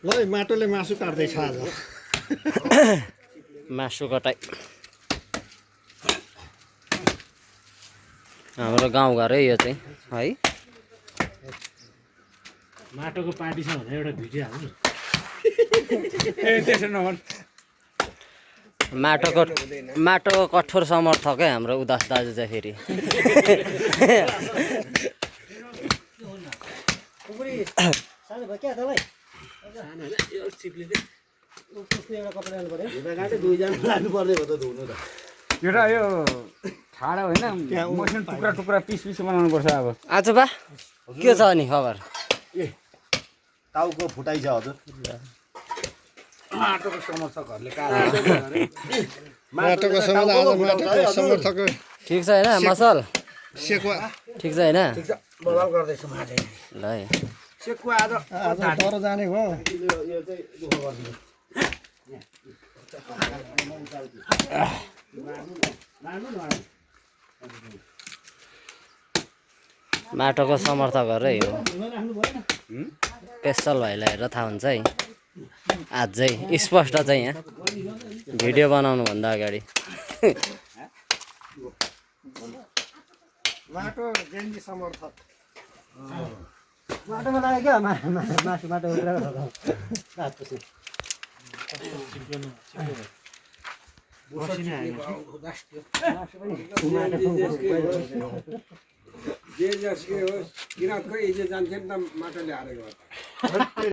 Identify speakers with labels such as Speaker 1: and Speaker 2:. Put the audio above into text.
Speaker 1: ल माटोले मासु काट्दैछ आज
Speaker 2: मासु कटाइ हाम्रो गाउँघरै यो चाहिँ है।
Speaker 3: माटोको पार्टी छ भने एउटा भिडियो हाल्नु।
Speaker 2: माटोको कठोर समर्थक है हाम्रो उदास दाजु चाहिँ फेरि।
Speaker 4: एउटा यो ठाडो होइन मसिनो टुक्रा टुक्रा पिस पिस बनाउनु पर्छ। अब
Speaker 2: आज बा के छ अनि खबर?
Speaker 1: टाउको फुटाइ छ हजुर।
Speaker 4: माटोको समर्थकहरूले
Speaker 1: माटोको समर्थक
Speaker 2: ठिक छ होइन मसल?
Speaker 1: सेकुवा
Speaker 2: ठिक छ होइन?
Speaker 4: बवाल गर्दैछु माटो
Speaker 2: ल है
Speaker 4: सेकुवा आज
Speaker 1: तर जाने भयो।
Speaker 2: माटोको समर्थकहरू है हो। पेसल भाइलाई हेरेर थाहा हुन्छ है। आज चाहिँ स्पष्ट चाहिँ यहाँ भिडियो बनाउनुभन्दा अगाडि
Speaker 1: माटो जेन्जी समर्थक
Speaker 3: माटोमा लाग्यो क्या मासु माटो
Speaker 4: जे जसको होस् किन खोइ हिजो जान्थ्यो नि त माटोले हारेको